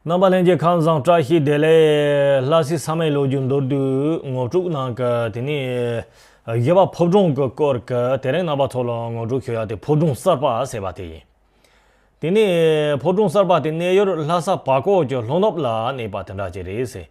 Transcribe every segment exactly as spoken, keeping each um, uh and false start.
རྣམ་པ་ལྷན་རྒྱས་ཁམས་བཟང་བཀྲ་ཤིས་བདེ་ལེགས། ལྷ་སའི་ས་མའི་ལོ་རྒྱུས་མདོར་བསྡུས་ངོ་སྤྲོད་གནང་གི་དེ་ནས་གཞས་པ་ཕོ་བྲང་གི་སྐོར་གི་དེ་རིང་རྣམ་པ་ཚོ་ལ་ངོ་སྤྲོད་ཞུ་ཡ་དེ་ཕོ་བྲང་གསར་པ་ཟེར་བ་དེ་ཡིན། དེ་ནས་ཕོ་བྲང་གསར་པ་དེ་གནས་ཡུལ་ལྷ་ས་བར་སྐོར་གྱི་ལྷོ་ནུབ་ལ་གནས་པ་དེ་འདྲ་ཅིག་རེད་ཟེར།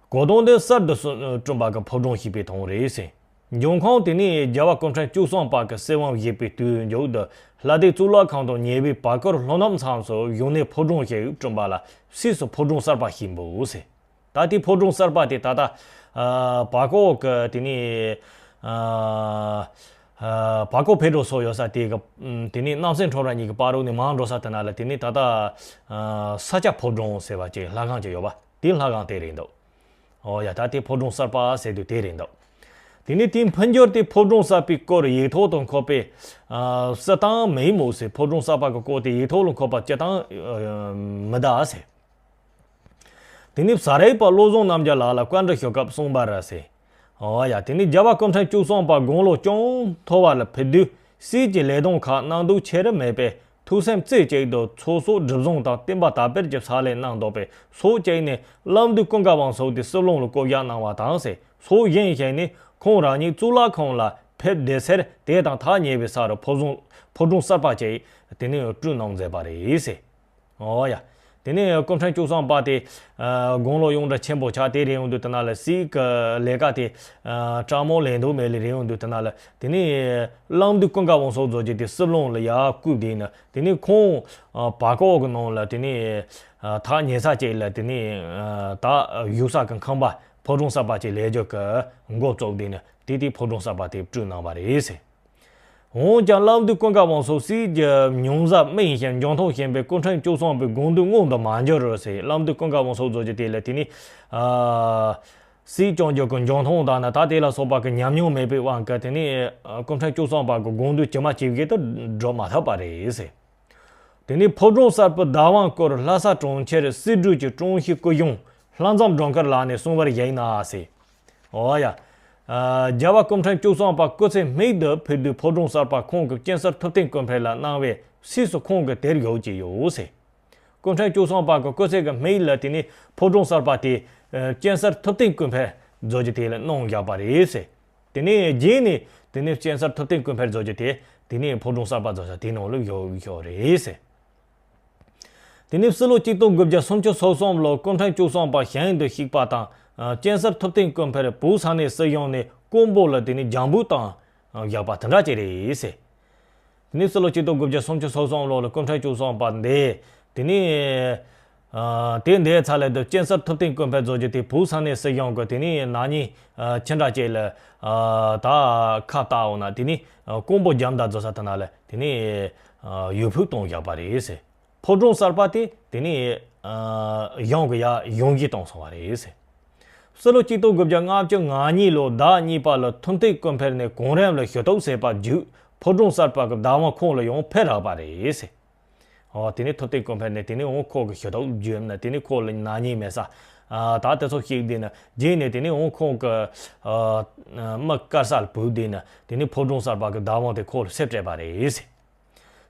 གོ་དོན་དེ་གསར་དུ་བསྐྲུན་པ་གི་ཕོ་བྲང་ཞེས་པའི་དོན་རེད་ཟེར། འབྱུང་ཁུངས་དེ་ནི་རྒྱལ་བ་སྐུ་ཕྲེང་བཅུ་གསུམ་པ་གི་སྲིད་དབང་བཞེས་པའི་དུས་མཇུག་ཏུ་ལྷ་སྡེ་གཙུག་ལག་ཁང་དང་ཉེ་བའི་བར་སྐོར་ལྷོ་ནུབ་མཚམས་སུ་གཞུང་གནས་ཕོ་བྲང་ཞིག་བསྐྲུན་པ་ལ་ཕྱིས་སུ་ཕོ་བྲང་གསར་པ་ཞེས་འབོད་ཟེར། ད་ལྟའི་ཕོ་བྲང་གསར་པ་དེ་ད་ལྟ་ཨ་བར་སྐོར་གི་དེ་ནི་ཨ་ཨ་བར་སྐོར་ཕེབས་འགྲོ་སོགས་ཡོད་ས་དེ་གི་ཨམ་དེ་ནི་གནམ་སྲས་ཁྲོམ་ར་གཉིས་ཀྱི་བར་རོ་ནས་མར་འགྲོ་ས་དེ་ན་ལ་དེ་ནི་ད་ལྟ་ཨ་ས་སྐྱ་ཕོ་བྲང་ཟེར་བ་ཅིག་ལྷ་ཁང་ཅིག་ཡོད་པ་དེ་ལྷ་ཁང་དེ་རེད་འདུག། ཨོ་ཡ། ད་དེ་ཕོ་བྲང་གསར་པ་ཟེར་དུས་དེ་རེད་འདུག། དེ་ནས་དེའི་འཕོ་འགྱུར་དེ་ཕོ་བྲང་གསར་པའི་སྐོར་ཡིག་ཐོག་ཏུ་འཁོད་པའི་ཨ་སྲིད་ཐང་མེད་མོད་ཟེར། ཕོ་བྲང་གསར་པ་གི་སྐོར་དེ་ཡིག་ཐོག་ལ་འཁོད་པ་སྤྱིར་བཏང་ཨ་མི་གདའ་ཟེར། དེ་ནས་ས་རཱའི་པ་བློ་བཟང་རྣམ་རྒྱལ་ལགས་ལ་བཀའ་འདྲི་ཞུ་སྐབས་གསུངས་པ་རེད་ཟེར། ཨོ་ཡ། དེ་ནས་རྒྱལ་བ་སྐུ་ཕྲེང་བཅུ་གསུམ་པ་དགུང་ལོ་ཅུང་མཐོ་བ་ལ་ཕེབས་དུས་སྲིད་ཀྱི་ལས་དོན་ཁག་གནང་འདོད་ཆེར་མེད་པས། ཐུགས་སེམས་རྩེ་གཅིག་ཏུ་ཚོགས་གསོག་སྒྲིབ་སྦྱོང་དང་བསྟན་པ་དར་སྤེལ་གྱི་ཕྱག་ལས་གནང་འདུག་པས། ཕྱོགས་གཅིག་ནས་བླ་མདུད་ཀུན་དགའ་བང་སོ་དེ་སྲིད་བློན་ལ་བསྐོ་གཞག་གནང་བ་དང་ཟེར། ཕྱོགས་གཞན་ཞིག་ནས་ཁོང་རང་ཉིད་གཙུག་ལག་ཁང་ལ་ཕེབས་བསྡད་སར་དེ་དང་ཐག་ཉེ་བའི་ས་རུ་ཕོ་བཟང་ཕོ་བྲང་གསར་པ་ཅིག་དེ་ནས་བསྐྲུན་གནང་མཛད་པ་རེད་ཟེར། ཨོ་ཡ། དེ་ནས་སྐུ་ཕྲེང་བཅུ་གསུམ་པ་དེ་ཨ་དགུང་ལོ་ཡོངས་གྲགས་ཆེན་པོ་ཆགས་དེ་རེད་ཡོང་དུས་དེ་ན་ལ་སྲིད་ཀྱི་ལས་ཀ་དེ་ཨ་སྤྲང་མོ་ལས་འདུག་མེད་ལས་རེད་ཡོང་དུས་དེ་ན་ལ་དེ་ནས་བླ་མདུད་ཀུན་དགའ་བང་སོ་རྫོགས་ཀྱི་དེ་སྲིད་བློན་ལ་ཡར་བསྐོས་དེ་ནས་དེ་ནས་ཁོང་ཨ་བར་སྐོར་གྱི་ནང་ལ་དེ་ནས་ཨ་ཐག་ཉེ་ས་ཅིག་ལ་དེ་ནས་ཨ་ད་བཞུགས་ས་གི་ཁང་པ་ཕོ་བྲང་གསར་པ་ཅིག་ལས་རྒྱུ་གི་འགོ་བཙུགས་དེ་ནས་དེ་དེ་ཕོ་བྲང་གསར་པ་དེ་བསྐྲུན་གནང་བ་རེད་ཟེར། འོན་ཀྱང་བླ་མདུད་ཀུན་དགའ་བང་སོ་སྲིད་ཀྱི་མྱོང་ཟབ་མི་ཡིན་ཞིང་འཇོན་ཐང་ཞན་པས་སྐུ་ཕྲེང་བཅུ་གསུམ་པའི་དགོངས་འདུན་དངོས་དུ་མ་འགྱུར་རོ་ཟེར། བླ་མདུད་ཀུན་དགའ་བང་སོ་རྫོགས་ཀྱི་དེ་ལ་དེ་ནི་ཨ་སྲིད་སྐྱོང་རྒྱུ་གི་འཇོན་ཐང་དང་ནི་ད་དེ་ལ་སོགས་པ་གི་ཉམས་མྱོང་མེད་པའི་དབང་གིས་དེ་ནི་ཨ་སྐུ་ཕྲེང་བཅུ་གསུམ་པ་གི་དགོངས་འདུན་ཇི་མ་ཇི་བཞིན་དུ་སྒྲུབ་མ་ཐུབ་པ་རེད་ཟེར། དེ་ནས་ཕོ་བྲང་གསར་པའི་བདག་དབང་སྐོར་ལྷ་ས་གྲོང་ཁྱེར་སྲིད་གྲོས་ཀྱི་ཀྲུའུ་ཞི་སྐུ་གཞོན་ལྷ་མཚམས་སྒྲོལ་དཀར་ལགས་ནས་གསུངས་པར་བཞེངས་ན་ཟེར། ཨོ་ཡ། ཨ་རྒྱལ་བ་སྐུ་ཕྲེང་བཅུ་གསུམ་པ་སྐུ་ཚེ་སྨད་དུ་ཕེབས་དུས་ཕོ་བྲང་གསར་པ་ཁོང་གི་སྤྱན་གསར་ཐུབ་བསྟན་ཀུན་འཕེལ་ལ་གནང་བས་ཕྱིས་སུ་ཁོང་གིས་དེར་བཞུགས་ཀྱི་ཡོད་ཟེར། སྐུ་ཕྲེང་བཅུ་གསུམ་པ་གི་སྐུ་ཚེ་གི་སྨད་ལ་དེ་ནས་ཕོ་བྲང་གསར་པ་དེ་ཨ་སྤྱན་གསར་ཐུབ་བསྟན་ཀུན་འཕེལ་རྫོགས་ཀྱི་དེ་ལ་གནང་བཞག་པ་རེད་ཟེར། དེ་ནས་རྗེས་ནས་དེ་ནས་སྤྱན་གསར་ཐུབ་བསྟན་ཀུན་འཕེལ་རྫོགས་ཀྱི་དེ་དེ་ནས་ཕོ་བྲང་གསར་པ་རྫོགས་ས་དེ་ནང་ལ་བཞུགས་བཞུགས་རེད་ཟེར། དེ་ནས་ཕྱི་ལོ་གཅིག་སྟོང་དགུ་བརྒྱ་སུམ་ཅུ་སོ་གསུམ་ལོར་སྐུ་ཕྲེང་བཅུ་གསུམ་པ་ཞིང་དུ་གཤེགས་པ་དང་། ཨ་སྤྱན་གསར་ཐུབ་བསྟན་ཀུན་འཕེལ་བོད་ས་གནས་སྲིད་གཞུང་ནས་ཀོང་པོ་ལ་དེ་ནས་རྒྱང་འབོད་བཏང་བཞག་པ་དེ་འདྲ་ཅིག་རེད་ཟེར། དེ་ནས་ཕྱི་ལོ་གཅིག་སྟོང་དགུ་བརྒྱ་སུམ་ཅུ་སོ་གསུམ་ལོ་ལ་སྐུ་ཕྲེང་བཅུ་གསུམ་པ་འདས། དེ་ནས་ཨ་དེ་འདས་ཚར་ལ་དུ་སྤྱན་གསར་ཐུབ་བསྟན་ཀུན་འཕེལ་རྫོགས་ཀྱི་དེ་བོད་ས་གནས་སྲིད་གཞུང་གི་དེ་ནས་ན་ནིང་ཨ་ཕྱི་དྲག་ཅིག་ལ་ཨ་ད་ཁ་བཏགས་འོང་ན་དེ་ནས་ཨ་ཀོང་པོ་རྒྱ་མདའ་རྫོགས་ས་དེ་ན་ལ་དེ་ནས་ཨ་ཡུལ་ཕུད་གཏོང་བཞག་པ་རེད་ཟེར། ཕོ་བྲང་གསར་པ་དེ་དེ་ནས་ཨ་གཞུང་གི་ཡ་གཞུང་བཞེས་བཏང་སོང་བ་རེད་ཟེར། ཕྱི་ལོ་གཅིག་སྟོང་དགུ་བརྒྱ་ལྔ་བཅུ་ང་གཉིས་ལོར་ཟླ་གཉིས་པ་ལ་ཐུབ་བསྟན་ཀུན་འཕེལ་ནས་གོང་རིམ་ལ་ཞུ་གཏུག་བྱས་པ་བརྒྱུད་ཕོ་བྲང་གསར་པ་གི་བདག་དབང་ཁོང་ལ་ཡང་ཕུལ་རག་པ་རེད་ཟེར། ཨོ་དེ་ནས་ཐུབ་བསྟན་ཀུན་འཕེལ་ནས་དེ་ནས་འོང་ཁོ་གི་ཞུ་གཏུག་བརྒྱུད་ནས་དེ་ནས་ཁོ་ལ་ན་ནིང་མེད་ས་ཨ་ད་དེ་ཚོ་ཞིག་དེ་ནས་རྗེས་ནས་དེ་ནས་འོང་ཁོང་གི་ཨ་མི་དཀར་གསལ་བུ་དེ་ནས་དེ་ནས་ཕོ་བྲང་གསར་པ་གི་བདག་དབང་དེ་ཁོ་ལ་སེབ་སྤྲད་པ་རེད་ཟེར།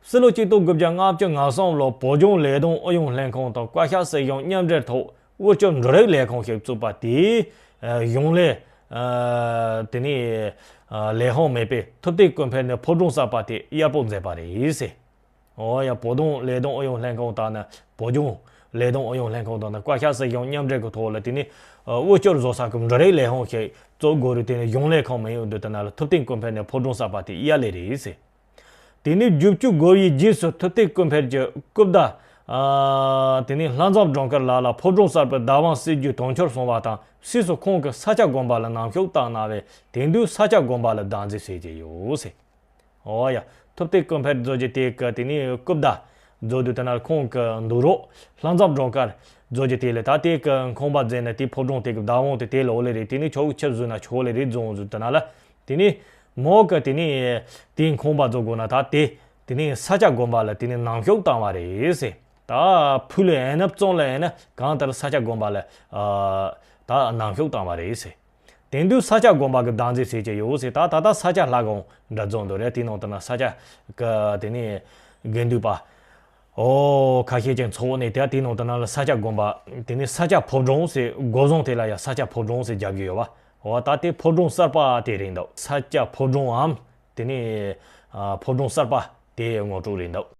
ཕྱི་ལོ་གཅིག་སྟོང་དགུ་བརྒྱ་ལྔ་བཅུ་ང་གསུམ་ལོར་བོད་ལྗོངས་ལས་དོན་ཨུ་ཡོན་ལྷན་ཁང་དང་བཀའ་ཤག་སྲིད་གཞུང་མཉམ་འབྲེལ་ཐོག་དབུལ་སྐྱོར་འབྲུ་རིགས་ལས་ཁང་ཞིག་བཙུགས་པ་དེས་ཨ་གཞུང་ལས་ཨ་དེ་ནས་ཨ་ལས་དབང་མེད་པས་ཐུབ་བསྟན་ཀུན་འཕེལ་ནས་ཕོ་བྲང་གསར་པ་དེ་གཡར་པོ་མཛད་པ་རེད་ཟེར། འོ་ཡ། བོད་དོན་ལས་དོན་ཨུ་ཡོན་ལྷན་ཁང་དང་ནི་བོད་ལྗོངས་ལས་དོན་ཨུ་ཡོན་ལྷན་ཁང་དང་ནི་བཀའ་ཤག་སྲིད་གཞུང་མཉམ་འབྲེལ་གྱི་ཐོག་ལ་དེ་ནས་ཨ་དབུལ་སྐྱོར་བཟོ་ས་གི་འབྲུ་རིགས་ལས་ཁང་ཞིག་བཙུགས་དགོས་རེད། དེ་ནས་གཞུང་ལས་ཁང་མི་ཡོང་དུས་དེ་ན་ལ་ཐུབ་བསྟན་ཀུན་འཕེལ་ནས་ཕོ་བྲང་གསར་པ་དེ་གཡར་ལེ་རེད་ཟེར། དེ་ནས་བརྒྱད་ཅུ་དགུ་པའི་རྗེས་སུ་ཐུབ་བསྟན་ཀུན་འཕེལ་གྱི་སྐུ་ཟླ་ཨ་དེ་ནས་ལྷ་མཚམས་སྒྲོལ་དཀར་ལགས་ལ་ཕོ་བྲང་གསར་པའི་བདག་དབང་སྲིད་ཇུས་དོན་འཁྱོལ་སོང་བ་དང་ཕྱིས་སུ་ཁོང་གིས་ས་སྐྱ་དགོན་པ་ལ་ནམ་ཞུགས་བཏང་གནང་བས་དེང་དུས་ས་སྐྱ་དགོན་པ་ལ་བདག་འཛིན་བྱེད་ཀྱི་ཡོད་ཟེར། འོ་ཡ། ཐུབ་བསྟན་ཀུན་འཕེལ་རྫོགས་ཀྱི་དེ་གི་དེ་ནས་སྐུ་ཟླ་རྫོགས་དུས་དེ་ན་ཁོང་གི་འདུག་རོགས་ལྷ་མཚམས་སྒྲོལ་དཀར་རྫོགས་ཀྱི་དེ་ལས་ད་དེ་གི་ཁང་པ་མཛད་ནས་དེ་ཕོ་བྲང་དེ་གི་བདག་དབང་དེ་དེ་ལ་འོ་ལེ་རེད། དེ་ནས་ཆོག་ཆབ་བཟོས་ན་ཆོག་ལེ་རེད་རྫོང་བཟོས་དེ་ན་ལ་དེ་ནས་མོ་གི་དེ་ནས་དེའི་ཁང་པ་རྫོགས་དགོས་ན་ད་དེ་དེ་ནས་ས་སྐྱ་དགོན་པ་ལ་དེ་ནས་ནམ་ཞུགས་བཏང་བ་རེད་ཟེར། ད་ཕུལ་ལ་ཡིན་ན་བཙོང་ལ་ཡིན་ན་གང་ལྟར་ས་སྐྱ་དགོན་པ་ལ་ཨ་ད་ནམ་ཞུགས་བཏང་བ་རེད་ཟེར། དེང་དུས་ས་སྐྱ་དགོན་པ་གི་བདག་འཛིན་བྱེད་ཀྱི་ཡོད་ཟེར། ད་ད་ལྟ་ས་སྐྱ་ལྷ་ཁང་འདྲ་རྫོང་དུ་རེད། དེ་ནང་དུ་ན་ས་སྐྱ་གི་དེ་ནས་དགེ་འདུན་པ་ ཨོ་ཁ་ཤས་ཀྱི་ཚོགས་ནས་དེ་དེའི་ནང་དུ་ན་ལ་ས་སྐྱ་དགོན་པ། དེ་ནས་ས་སྐྱ་ཕོ་བྲང་ཟེར། སྒོ་བཟང་དེ་ལ་ཡ་ས་སྐྱ་ཕོ་བྲང་ཟེར་རྒྱག་གི་ཡོད་པ། འོ་ད་དེ་ཕོ་བྲང་གསར་པ་དེ་རེད་འདུག་ས་སྐྱ་ཕོ་བྲང་འམ། དེ་ནས་ཨ་ཕོ་བྲང་གསར་པ་དེ་ངོ་སྤྲོད་རེད་འདུག